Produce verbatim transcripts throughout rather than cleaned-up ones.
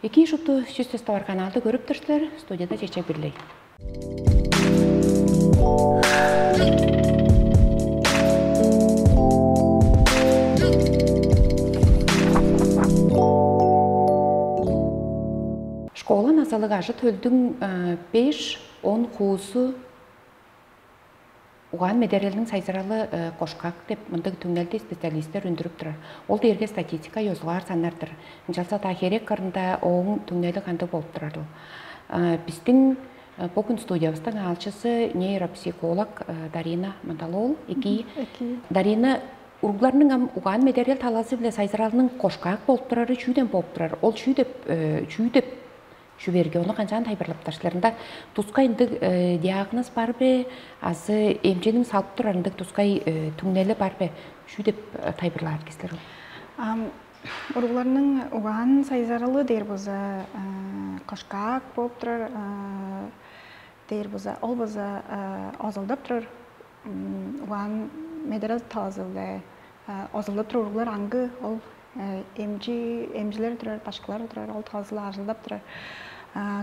Эки шупту чүс тестовар каналды көрүп тур силер, студияда Чечек Бирлей. Школа назалыг ажы төлдүң беш он хуусу угаан медерелиниң сайзыралы кошкак деп мындыг түңнелди специалисттер үндүрүп турар. Ол дээрге статистика ёзугаар саннар-дыр. Ынчалза-даа херек кырында ооң түңнели кандыг болуп турарыл? Биздин бу күн студиябыстың аалчысы нейропсихолог Дарина Мандалол. Эки. Эки. Дарина, уругларның ам угаан медерел талазы биле сайзыралының кошкак болуп турары чүүден болуп турар? Ол чүү деп чүү деп чүберге ону канчаан тайбырлаптар силер? Ында тускай ындыг диагноз бар бе, азы эмчениң салып турар ындыг тускай түңнели бар бе? Чүү деп тайбырлаар силер? Ам уругларның угаан сайзаралы дээр болза, кошкак болуп турар дээр болза, ол болза озалдап турар. Угаан медерел талазы-биле озалдап турар уруглар аңгы. Ол эмчи эмчилер турар, башкылар турар, ол талазы-биле ажылдап турар.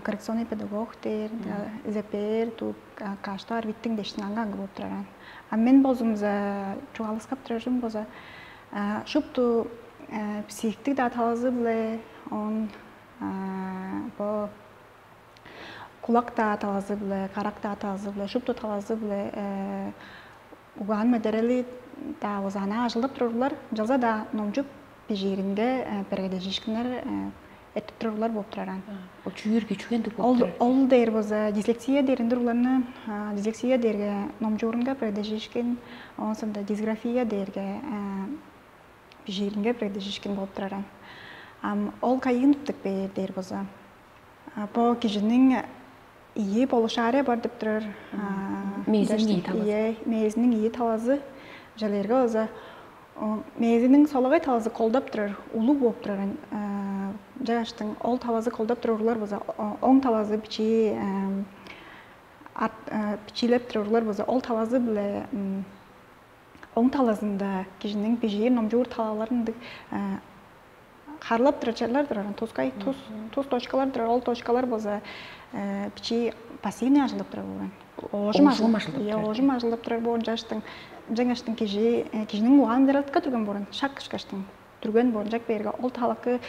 Коррекционный педагог дээр, ЗПР, тук кашта арбиттиң дештин аңгы аңгы болуп турар. А мен болзумза чугаалыскап турарым болза, шупту психиктиг-даа талазы-биле, он бо кулак-даа талазы-биле, карак-даа талазы-биле, шупту талазы-биле угаан медерели-даа болза ана ажылдап турар уруглар, ынчалза-даа номчуп бижииринге бергедежишкиннер эртип турар уруглар болуп турар аан. Ол чүүрге чүгендиг болуп Ол турар? Ол дээр болза дислексия дээр ындыр угларны, дислексия дээрге номчуурунга бергедежишкин, оон соонда дисграфия дээрге бижииринге бергедежишкин болуп турар аан. Ам ол кайыын тыптып бээр дээр болза, бо кижиниң ийи полушария бар деп турар. Мээзиниң ийи талазы. Ийе, мээзиниң ийи талазы. Жалерге болза мээзиниң солагай талазы колдап турар, улуг болуп турар. Жагаштың ол талазы колдап турар уруглар болза, оң талазы бичии ат бичиилеп турар уруглар болза, ол талазы-биле оң талазында кижиниң бижиир номчуур талаларын ындыг харлап турар черлер турар, тускай тус тус точкалар турар. Ол точкалар болза бичии пассивный ажылдап турар болган. Оожум Оожум ажыл- ажылдап Иә, турар. Оожум ажылдап турар болган жаштың жаңаштың кижи кижиниң угаан жаратка турган болган, шак ышкаштың түрген болган жак берге, ол талакы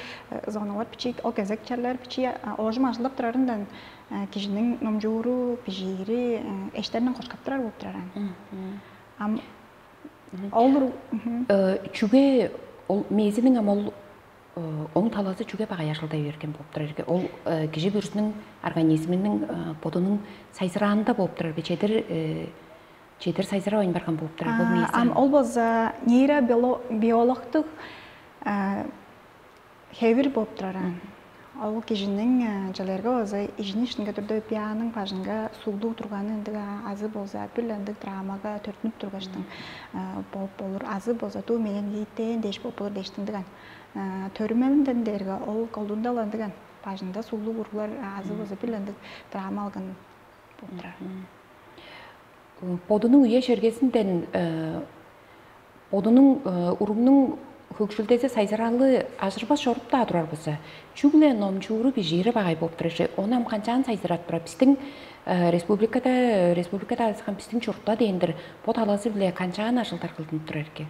зоналар бичии, ол кезек черлер бичии оожум ажылдап турарындан кижиниң номчууру, бижиири эштеринен кошкап турар болуп турар. Ам Ол Чүге ол мээзиниң ам ол оң талазы чүге багай ажылдай берген болуп турар эрге? Ол кижи бүрүзүнүң организминиң бодунуң сайзыраанда болуп турар бе? Чедир чедир сайзырабайн барган болуп турар бул мээзи. Ам ол болза нейробиологтук хевир болуп турар аан. Ол кижиниң чылырга база ижини ишинге турда өпияның бажынга суулдуу турганы ындыг азы болза бүл ындыг драмага төртүнүп тургаштың болуп болур, азы болза дуу менен ийиттээн дээш болуп болур дээштиндиг аан. Төрүмелинден дээрге ол колдундал ындыган бажында суулдуу уруглар азы болза бүл ындыг драма алган болуп турар. Бодунуң үе чергезинден бодунуң уругнуң хөгшүлдези сайзыралы ажырбас чоруп-даа турар болза, чүгле номчууру бижиири багай болуп турар же, ону ам канчаан сайзырап турар? Биздин республикада республикада азырхан биздин чуртта дээн-дир бо талазы-биле канчаан ажылдар кылдынып турар экен?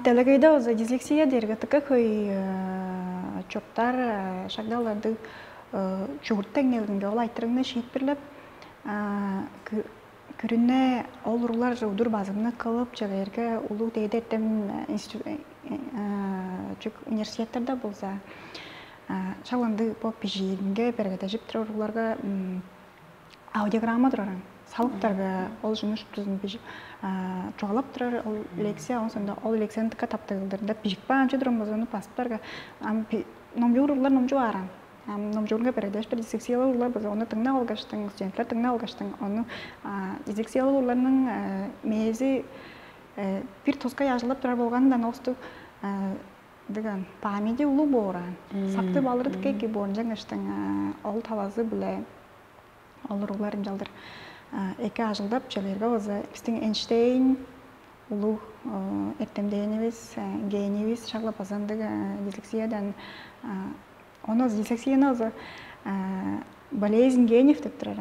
Делегейде болза дислексия дээрге тыка хөй чоптар шагдалдыг чугурт деңнелинге ол айтырыгны шиитпирлеп, күрүне ол уруглар удур базымны кылып, чыгырга улуг дээди эртем университеттерде болза, шак ындыг бо бижииринге бергедежип турар уругларга аудиограмма турар. Салыптарга ол жумуш тузун бижип чугаалап турар ол лекция, оон соонда ол лекцияны тыка таптыгылдырында бижип каан чү турган болза, ону басыптарга ам номчуур уруглар номчуп ааран. Ам номчуурунга бередеш бир дисексиялыг уруглар болза, ону тыңнап алгаштың, студенттер тыңнап алгаштың, ону дисексиялыг уругларның мээзи бир тускай ажылдап турар болганындан оостук дыган памяти улуу боораан. Сактып алыры дикеки боорун жаңаштың ол талазы биле ол уруглар ынчалдыр эки ажылдап, чөлерге болза биздин Эйнштейн улуу эртемденибиз, гениибиз шаглап базандыг дислексиядан Ону дислексияны болза болезнь генов деп турар.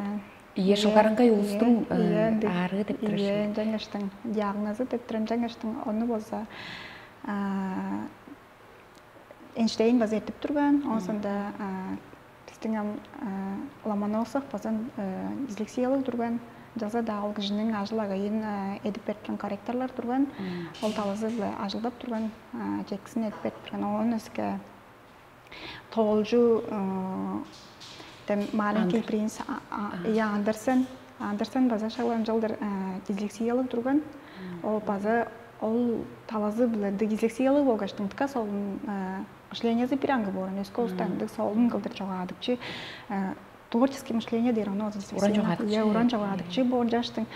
Ийе, шылгараңгай улустуң аарыы деп турар. Ийе, жаңаштың диагнозу деп турар, жаңаштың ону болза Эйнштейн база эртип турган, оон соонда биздиң ам Ломоносов база дислексиялыг турган, жаза-даа ол кижиниң ажыл-агайын эдип берип турган корректорлар турган, ол талазы-биле ажылдап турган, чекисин эдип берип турган. Оон өске тоолчу тем маленький принц, я, Андерсен. Андерсен база шак ынчалдыр дислексиялыг турган. Ол база ол талазы-биле дислексиялыг болгаштың, дыка солун мышлениязы бир аңгы боор, өске улустан ындыг солун кылдыр чогаадыкчы, творческий мышление дээр, ону дислексия. Уран чогаадыкчы. Иә, уран чогаадыкчы боор, жаштың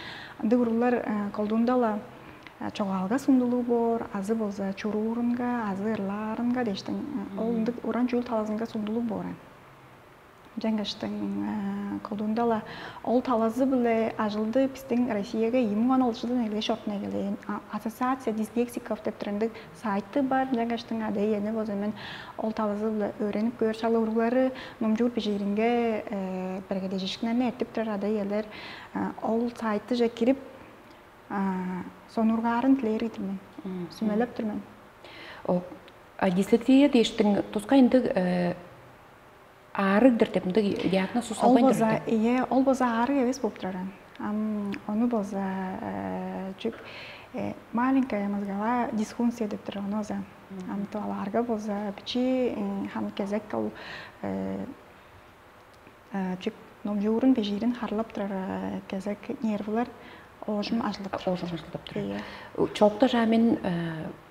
ындыг уруулар колдуунда-ла чогаалга сундулуг боор, азы болза чуруурунга, азы ырлаарынга дээштиң, ол ындыг уран чүүл талазынга сундулуг боор. Жаңаштың колдуунда-ла ол талазы-биле ажылды биздиң Россияга ийи муң он алты чылдан эгелээш ортуна эгелээн ассоциация дислексиков деп турар ындыг сайты бар. Жаңаштың ада-иени болза мен ол талазы-биле өөренип көөр, шала уруглары номчуур бижииринге бергедежишкиннерни эртип турар ада-иелер ол сайтыже кирип сонургаарын тилээр ийдим мен. Сүмелеп тур мен. О, а дислексия дээштиң тускай ындыг аарыг-дыр деп ындыг диагноз ол салбайн база турар. Ие, ол база аарыг эвес болуп турар. Ам ону база чүк маленькая мозговая дисфункция деп турар, ону база. Ам туалаарга база бичи хам кезек ол чүк номчуурун бежиирин харлап турар кезек нервылар оожум ажылдап турар. Оожум ажылдап турар. Чоокта жаа мен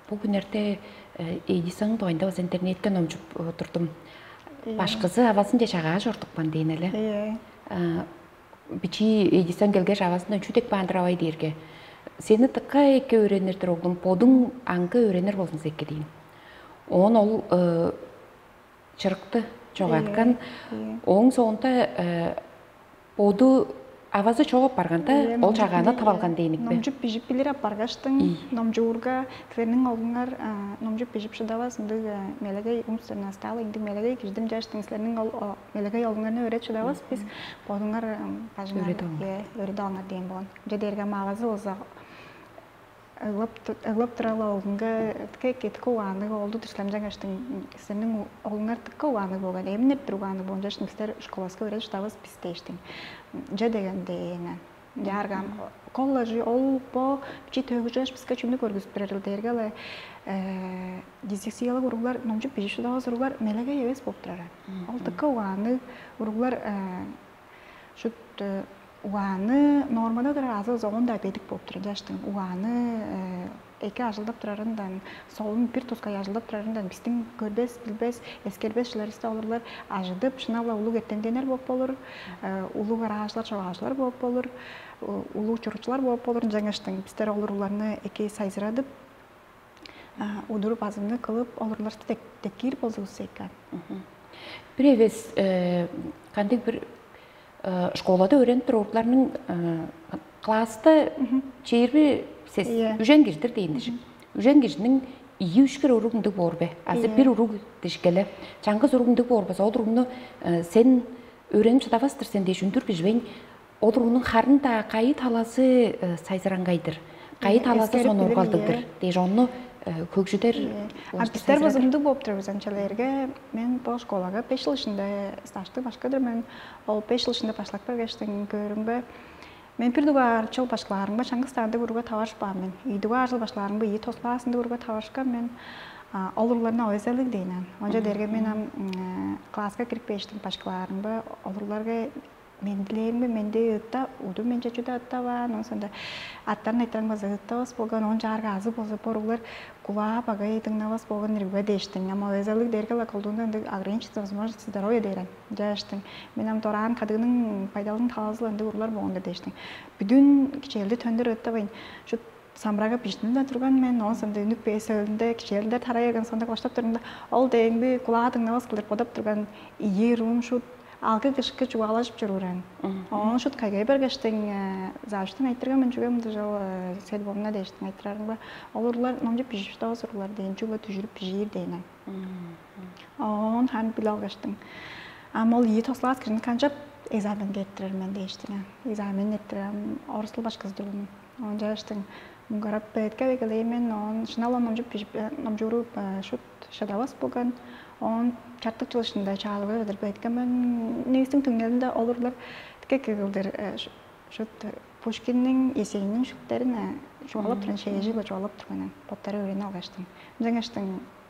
бу күннерде эйдисаң дугайында база интернетте номчуп турдум. Башкызы авазынче чагаа чортупкан дээн эле. Бичии эйдисаң келгеш авазындан чүү деп баандыр авай дээрге, сени дыка эки өөренир-дир оглум, бодуң аңгы өөренир болзуңза эки дээн. Оон ол чырыкты чогааткан. Ооң соонда боду авазы чогап барганда ол чагааны тып алган дээн ийик бе? Номчуп бижип билир апаргаштың, номчуурга, силерниң оглуңар номчуп бижип шыдавас, ындыг мелегей умственная стала, ындыг мелегей кижидим дээштиң, силерниң ол мелегей оглуңарны өөрет шыдавас бис, бодуңар бажыңар өөредип алыңар дээн болган. Че дээрге магазы болза ыглап ыглап турала оглунга, тыка эки, тыка угаанныг оолду дыштамчагаштың, силерниң оглуңар тыка угаанныг болган, эмнеп тур угаанныг болган чаштың, бистер школаска өөредип шыдавас бис дээштиң. Че деген дээнен. Дааргам коллажы ол бо чи төгүжеш биске чүнү көргүзүп берерил дээрге-ле дисексиялык уруглар, номчуп бижип шыдавас уруглар мелегей эвес болуп турар. Ол тыка угаанныг уруглар шут угааны нормада турар азы зогон-даа бедик болуп турар. Чаштың угааны эки ажылдап турарындан, солун бир тускай ажылдап турарындан бистиң көрбес, билбес, эскербес чыларывыста олурлар ажыдып, шынап-ла улуг эртемденнер болуп болур, улуг ыраажылар, чогаажылар болуп болур, улуг чурукчулар болуп болур. Ынчангаштың бистер олурларны эки сайзырадып, удур базымны кылып, олурларты деккиир болзувусса экен. Бир эвес кандыг бир школада өөренип туруурларның класста чээрби сес үжен кижидир дээн дижик. Үжен кижиниң ийи үшкүр уруг ындыг боор бе? Азы бир уруг дижик эле. Чаңгыс уруг ындыг боор база ол уругну сен өөренип шыдавас-тыр сен дээш үндүр биживейн, ол уругнуң харын-даа кайы талазы сайзыраңгай-дыр, кайы талазы сонуургалдыг-дыр дээш, ону хөгжүдер. А бистер база ындыг болуп турар бис, анчалаарга мен бо школага беш чыл ишинде стажтыг башкы-дыр мен. Ол беш чыл ишинде башлап келгештиң көөрүмге, мен бир дугаар чыл башкылаарымга чаңгыс-даа ындыг уругга таварышпаан мен. Ийи дугаар чыл башкылаарымга ийи тос класс ындыг уругга таварышкан мен. Ол уругларны овезалыг дээн аан. Онча дээрге мен ам класска кирип кээштиң башкылаарымга ол уругларга мен дилээримге менди ыытта, удум менче чүдө ыттаваан, оон соонда аттарын айтыраңмаза ыттавас болган, оон чаарга азы болза боруглар кулаа багай дыңнавас болган ирге дээштиң. Ама овезалыг дээрге-ла колдуунда ындыг ограниченность возможности здоровья дээрен. Жааштың. Мен ам дораан кадыының пайдалының талазы ындыг урлар болгонда дээштиң. Бүдүн кичээлди төндүр ыттавайн, шут самырага бижиттинип турган мен, оон соонда үнүп бээр сөөлүнде кичээлдер тарай берген соонда баштап турумда, ол дээңби кулаа дыңнавас кылдыр бодап турган ийи ыруум шут алгы кышкы чугаалажып чоруур аан. Оон шут кайгай бергештиң завучтан айтырган мен, чүге мындыг жол сел болуна дээштиң айтырарымга, ол уруглар номчуп бижип шыдавас уруглар дээн, чүгле дүжүрүп бижиир дээн аан. Оон хан билип алгаштың. Ам ол ийи тоскулаас кижини канчап экзаменге эрттирер мен дээштиң. Экзамен эрттирем, орус тыл башкызы турган. Оон чааштың муңгарап бедке эгелеймен, оон шынал номчуп бижип, номчууруп шут шыдавас болган. Оон чартык чыл ишинде чаалыгы кылдыр бедке мен. Негистиң түңнелинде олурлар тике кыгылдыр шут Пушкинниң, Есенинниң шүктерин чугаалап турган, шээжи-биле чугаалап турганын боттары өөренип алгаштың. Ынчангаштың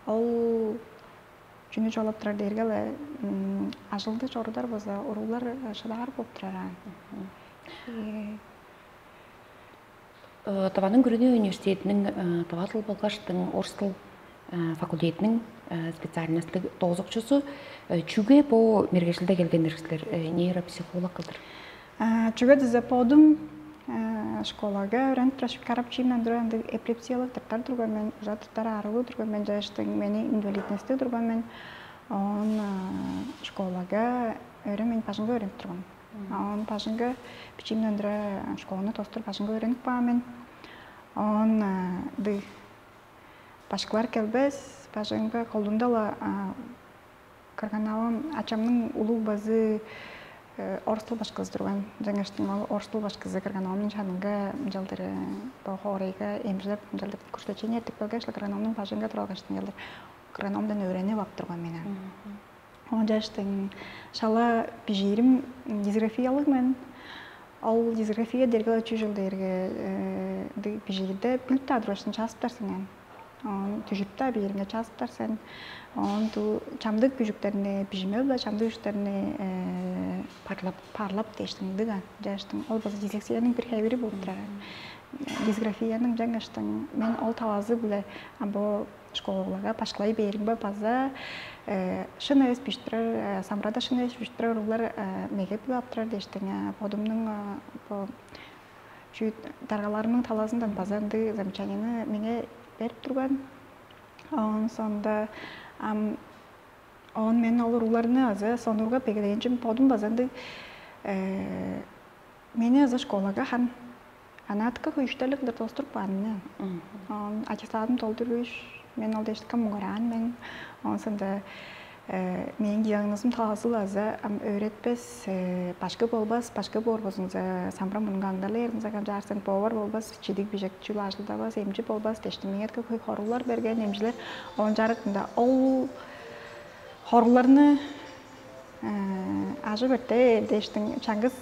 ол чүнү чугаалап турар дээрге-ле, ажылды чорудар база уруулар шыдаар болуп турар аан. Тываның күрүнү университетиниң тыва тыл болгаштың орус тыл факультетиниң специальностьтуг доозукчусу. Чүге бо мергежилде келгендир силер? Нейропсихолог кылдыр. Чүге дизе бодум школага өрен тураш карапчыымдан тура ындыг эпилепсиялык тыртар турган мен, ужа тыртар аарылуу турган мен, жаштың мени инвалидностьтуу турган мен. Оон школага өрен мен бажыңга өренип турган. Оон бажыңга бичиимден тура школаны тостур бажыңга өренип каан мен. Оон ды башкылар келбес, бажыңга колдуунда-ла кырган-авам, ачамның улуг базы орус тыл башкызы турган. Жаңаштың ол орус тыл башкызы кырган-авамның чанынга ынчалдыр бо хоорайга эмчилеп ынчалдыр күртечени эртип келгеш, кырган-авамның бажыңга тура алгаштың ынчалдыр кырган-авамдан өөренип ап турган мен. Оон чааштың шала бижиирим дисграфиялыг мен. Ол дисграфия дээрге чүү чыл дээрге бижиирде билип-даа тургаш, чаастар сен. Оон дүжүрүп-даа бээриңге чаастар сен. Оон чамдык күжүктерни бижимел-биле чамдык күжүктерни парлап парлап дээштиң дыга. Жаштың ол база дислексияның бир хевири болуп турар. Дисграфияның жаңаштың мен ол талазы-биле бо школаларга башкылай бээримге база шын эвес биштирер, самырада шын эвес биштирер уруглар меге билип аптырар дээштиң. Бодумнуң бо чүү даргаларымның талазындан база ындыг замечанияны меңе берип турган. Оон соонда ам оон мен ол уругларны азы сонургап эгелээнчим бодум база ындыг мени азы школага хан анаатка хөйүштерлиг кылдыр достуруп каан мен. Оон аттестатым толдуруш, мен ол дээштикке муңгараан мен. Оон соонда мээң диагнозум талазы-ла азы ам өөретпес, башкы болбас, башкы боор болзуңза, самбырам мурнунга аңдарлыырыңза камчаарсан, боовар болбас, чидиг бижек чүл ажылдавас, эмчи болбас дээштим. Меңетке хөй хоруулар берген эмчилер. Оон чарыктында ол хорууларны ажы берте дээштиң чаңгыс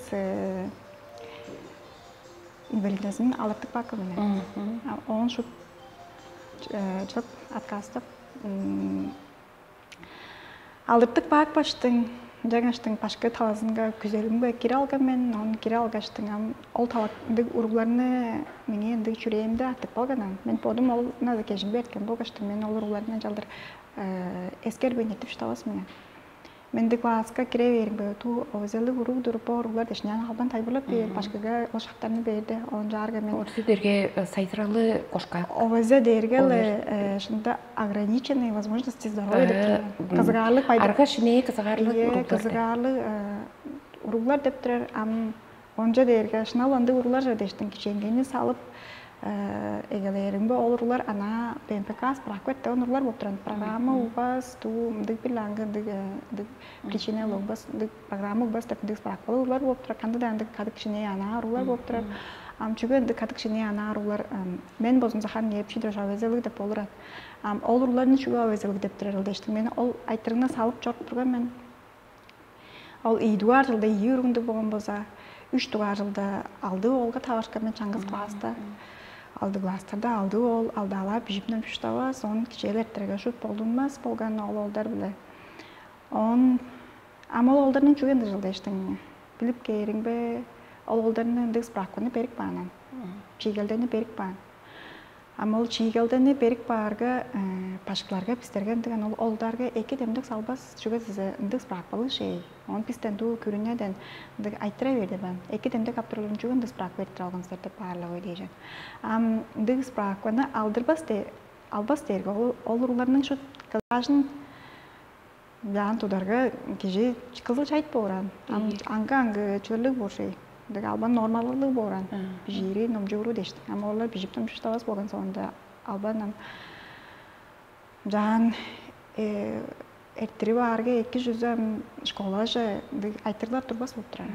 инвалидностун алыртып каапкан мен. Оон шут чыгып, отказтап алыртып каапкаштың, жаңаштың башкы талазынга күзелимге кире алган мен. Оон кире алгаштың ам ол талак ындыг уругларны меңээ ындыг чүрээимде артып калган ам. Мен бодум ол наза кежимге эрткен болгаштың мен ол уругларны ынчалдыр эскербейн эртип шыдавас мен. Менди класска кире бээримге туу овезелиг уруг туруп боор углар дешиняан албан тайбырлап бээр башкыга ол шактарны бээрде оон жаарга мен Орусу дерге сайзыралы кошка. Овезе дээрге эле шында ограниченные возможности здоровья деп турар. Кызыгаарлык пайда. Арга шинээ кызыгаарлык Ие, уруглар. Кызыгаарлык уруглар деп турар. Ам онча дээрге шынал андыг уруглар же дештин кичээнгени салып эгелээримби ол уруглар ана БМПК справка берип онурлар болуп туран программа угбас туу мындыг бир аңгы ындыг ындыг причина угбас ындыг программа угбас деп ындыг справка уруглар болуп турар кандыда ындыг кадык шинээ ана уруглар болуп турар. Ам чүге ындыг кадык шинээ ана уруглар мен болзумза хан ниеп чидир ожа безелиг деп болурат. Ам ол уругларны чүге безелиг деп турар ол дештин мен ол айтырыгны салып чоруп турган мен. Ол ийи дугаар жылда ийи өргүндүг болгон болза, үч дугаар жылда алды оолга таварышкан мен чаңгыс класста. Алды класстарда алды оол алдаалаап бижип номчуштавас, оон кичээлертерге шут болдунмас болган ол оолдар биле. Оон ам ол оолдарның чүге ындыг жылда эштиң билип кээриңбе, ол оолдарны ындыг справканы берип каанан, чиигелдени берип каан. Ам ол чиигелдени берип каарга башкыларга бистерге ындыган ол олдарга эки демдек салбас чүге дизе ындыг справкалыг шей. Он бистен дуу күрүнеден ындыг айтыра бер деп ам. Эки демдек ап турулун чүге ындыг справка берип тура алган силер деп баарлыгы дээжен. Ам ындыг справканы алдырбас де албас дээрге ол ол уругларның шут кылаажын Бяан тударга кижи кызыл чайт бооран. Ам аңгы-аңгы чүвелиг боор шей. Дег албан нормалыглыг бооран. Бижиири номчууру дештик. Ам олар бижип номчуштавас болган соонда албан ам жаан Эртирип аарга эки чүзү ам школаже ындыг айтырлар турбас болуп турар.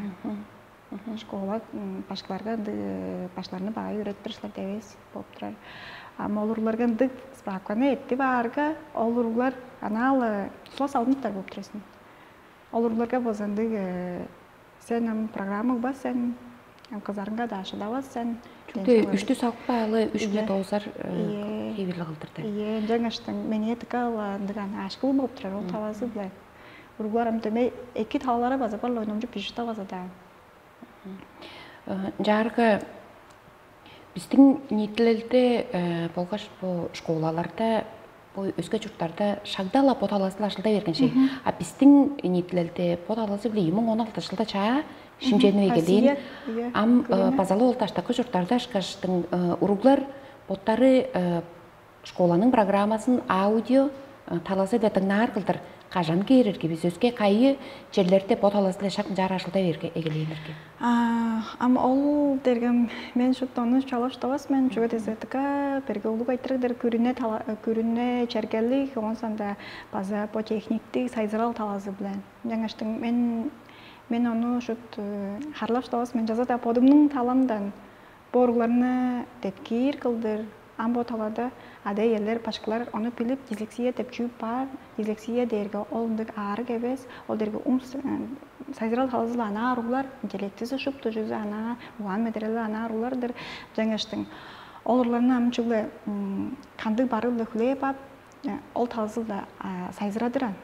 Школа башкыларга ындыг башкыларны баай өөреттир силер дивес болуп турар. Ам ол уругларга ындыг справканы эртип аарга, ол уруглар анаа-ла сулас алдынтар болуп турасың. Ол уругларга болза ындыг сен ам программа угбас сен, ам кызарынга-даа шыдавас сен. Чүгле үштү салып каалы, үш биле доозар хевирлиг кылдырды. Ийе, ынчангаштың меңээ дыка-ла ындыг ан аашкылыг болуп турар ол талазы-биле. Уруглар ам дөмей эки талалары база бар-ла ойномчуп бижип база-даа. Ынчаарга биздиң ниитилелде болгаш бу школаларда бо өске чурттарда шагда-ла бо талазы-биле ажылдай берген шей. А биздиң ниитилелде бо талазы-биле ийи муң он алты чылда чаа шимченип эгелээн. Ам базалы ол даштакы чурттарда ышкаштың уруглар боттары школаның программазын аудио талазы-биле дыңнаар кылдыр кажан кээрерге, бис өске кайы черлерде бо талазы-биле шак ынчаар ажылдай берге эгелээннерге? Ам ол дергем мен шупту ону чалап шыдавас мен, чүге деза дыка берге улуг айтырыг-дыр. Күрүне күрүне чергелиг, оон соонда база бо техниктиг сайзырал талазы-биле. Жаңаштың мен мен ону шут харылап шыдавас мен, жаза-даа бодумнуң таламдан бо уругларны деткиир кылдыр. Ам бо талада ада-иелер, башкылар ону билип, дислексия деп чүү бар. Дислексия дээрге ол ындыг аарыг эвес, ол дээрге ум сайзырал талазы-ла анаа уруглар, интеллектизи шупту чүзү анаа, угаан медерели анаа уруглар-дыр. Жаңаштың ол уругларны ам чүгле кандыг барыы-биле хүлээп ап, ол талазы-ла сайзырадыр ан.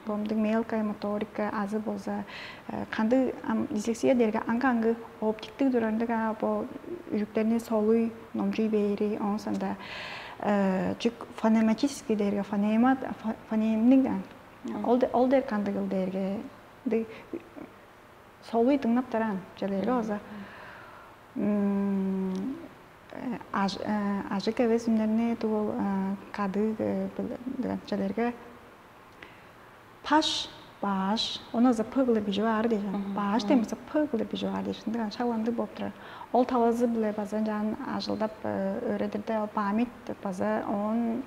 Бо мындыг мелкая моторика азы болза кандыг ам дислексия дээрге аңгы-аңгы оптиктиг турар ындыг аа, бо үжүктерни солуй, номчуй бээри, оон соонда чүк фонематический дээрге фонема фонемник ан. Ол де- ол дээр кандыгыл дээрге ындыг солуй дыңнап тараан чүвелерге база ажык эвес үннерни тугул кадыы чүвелерге паш, бааш, ону азы п кылдыр бижип аар дээш. Бааш демесе п кылдыр бижип аар дээш, ындыг шагландыг болуп турар. Ол талазы-биле база ынчаан ажылдап өөредирде, ол память база оон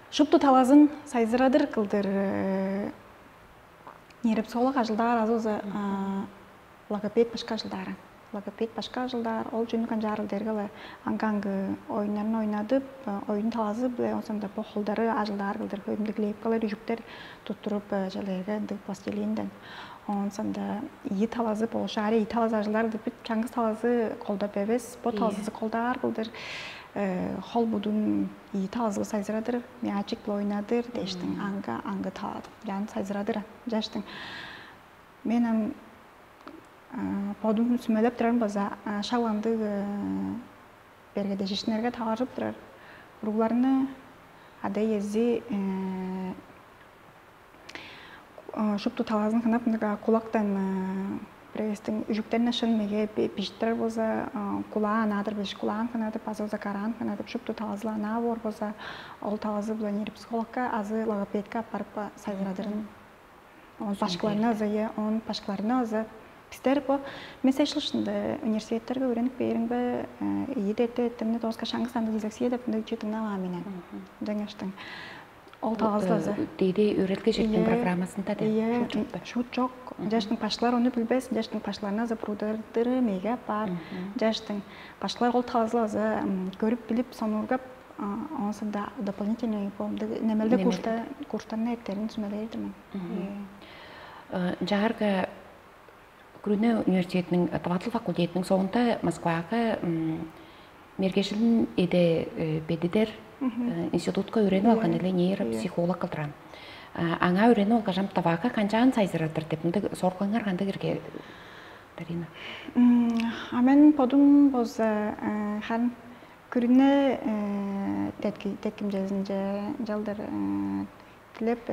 шупту талазын сайзырадыр кылдыр нейропсихолог ажылдаар азы болза логопед башка ажылдаар. Логопед башка ажылдаар, ол чүнү канчаарыл дээрге-ле аңгы-аңгы оюннарын ойнадып, оюн талазы-биле, оон соонда бо холдары ажылдаар кылдыр хөйүмдүг лепкалар, үжүктер туттуруп, чүвелерге ындыг пластилинден. Оон соонда ийи талазы болуш, аарый ийи талазы ажылдаар кылдыр, бүт чаңгыс талазы колдап эвес, бо талазы колдаар кылдыр хол будун ийи талазы сайзырадыр, мячик-биле ойнадыр дээштиң, аңгы аңгы талаадып, жан сайзырадыр. Жаштың мен ам бодум сүмелеп турарым база шак ындыг бергедежишиннерге таваржып турар. Уругларны ада-иези шупту талазын хынап, мындыг кулактан бирээстиң үжүктерине шын меге бижиттирер болза, кулаа анаадыр беш, кулаан хынадып, азы болза караан хынадып, шупту талазы-ла анаа боор болза, ол талазы-биле нейропсихологка азы логопедке аппарып сайзырадырын. Он башкыларны азы, я, он башкыларны азы. Бистер бо мен сешлышында университеттерге өөренип бээримге ийи дерте эттимни дооска шаңгыс анда дислексия деп мындай чүү дыңнаваан мен. Деңештиң. Ол таазылазы. Деди өөрелге жеткен программасында да. Шут жок. Жаштың башлар ону билбес, жаштың башларына за прудардыры меге бар. Жаштың башлар ол таазылазы көрүп билип сонургап, онсында дополнительный помды немелде курста курстарны эртерин сүмелейдирмин. Жаарга Күрүне университетиниң тыватыл факультетиниң соонда Москвага мергежилин эде бедидер институтка өөренип алган эле нейропсихолог кылдырам. Аңаа өөренип алгаш ам таваага канчаан сайзыратыр деп мындай соргулаңар кандай кирге, Дарина? А мен бодум болза харын күрүне деткимчезинче жалдыр дилеп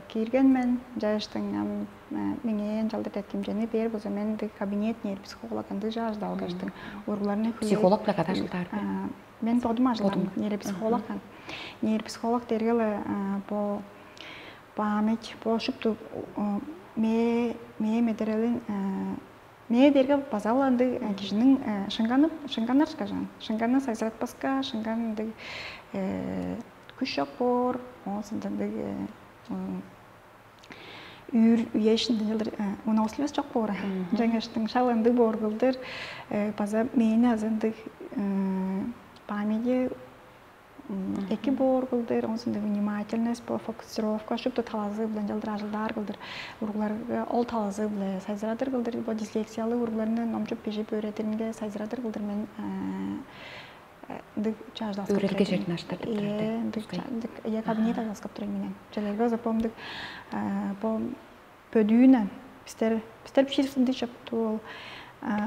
киирген мен. Жаштың ам меңээ ынчалдыр деткимчени бээр болза мен ындыг кабинет нейр психолог ындыг жаажда алгаштың уругларны психолог каташылдаар. Мен бодум ажылдам нейр психолог. Нейр психолог дергеле бо память бо шупту мээ мээ медерелин мээ дерге база ыландыг кижиниң шыңганып шыңганар скажем шыңганны сайзыратпаска шыңган ындыг Күш чок боор, оон сондундуг үүр үешинден чылдыр, выносливость чок боор. Жаңаштың шал ындыг боор кылдыр. База мээни азы ындыг памяти эки боор кылдыр, оон сондундуг внимательность, бо фокусировка шупту талазы-биле чылдыр ажылдаар кылдыр. Уругларга ол талазы-биле сайзырадыр кылдыр, бо дислексиялыг уругларны номчуп бижип өөредиринге сайзырадыр кылдыр мен ындыг чааждалска. Өөрелге черин аштар деп турар. Ие, ындыг. Ие, кабинет ажылдап турайын менен. Челерге запомдук бо бөдүүнен бистер бистер бишир ындыг чопту ол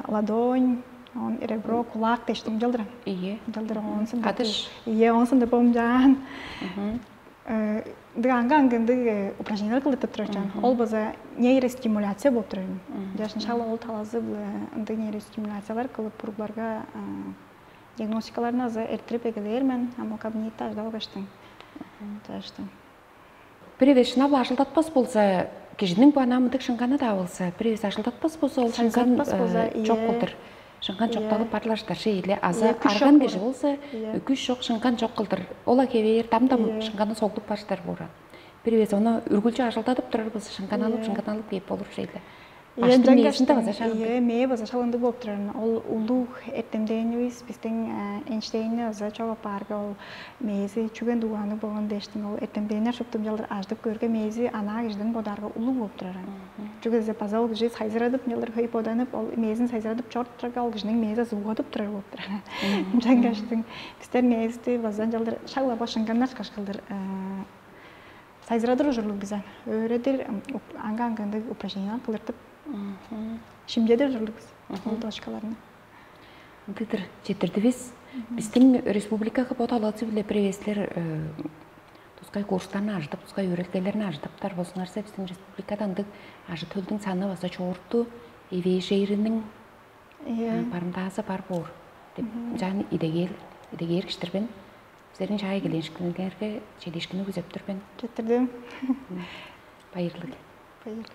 ладонь, он ребро, кулак дештим жалдырам. Ие. Жалдырам онсун. Кадыш. Ие, онсун да помжаан. Ындыг аңга аңгы ындыг упражнениялар кылдыртып турарчаан. Ол база нейростимуляция болуп турар. Жашын шала ол талазы ындыг нейростимуляциялар кылып уругларга диагностикаларны азы эрттирип эгелээр мен, ам ол кабинетте ажыдап алгаштың. Жаштың. Бир эвес шынап ажылдатпас болза, кижиниң бу ана мындыг шыңганы-даа болза, бир эвес ажылдатпас болза, ол шыңган чок кылдыр. Шыңган чокталып барлаштар шейле азы арган кижи болза, күш чок, шыңган чок кылдыр. Ола хевээр дам-дам шыңганы соглуп баштар бууран. Бир эвес ону үргүлчү ажылдатып турар болза, шыңган алып, шыңган алып кээп болур шейле. Аштың мээзинде база шагылды. Мээ база шалынды болуп турарын. Ол улуг эртемденивис биздин Эйнштейнни база чогап баарга, ол мээзи чүген дугааны болгон дештиң, ол эртемденнер шуптум жалдыр аждып көрге, мээзи анаа кижиден бодаарга улуг болуп турарын. Чүге десе база ол кижи сайзырадып, жалдыр хөй боданып, ол мээзин сайзырадып чоруп турарга, ол кижиниң мээзи зуугадып турар болуп турар. Ынчангаштың бистер мээзди база жалдыр шагла бошунган ашкаш кылдыр сайзырадыр ужурлуг бизен. Өөредир аңга аңгындыг упражнениялар кылыртып, шимчедир ужурлуг биз. Ол точкаларны. Ындыдыр четирдивис. Биздин республикага бот алгазы биле бир эвеслер тускай курстарны ажыдып, тускай өөрелгелерни ажыдыптар болсуңарса, биздин республикада ындыг ажы төлдүң саны база чогурту, эвээжээриниң барымдаазы бар боор деп жан идегээр идегээр киштирбен. Силерниң чаа эгелээшкиннерге чедиишкинни күзеп тур мен. Четтирдим. Байырлыг. Байырлыг.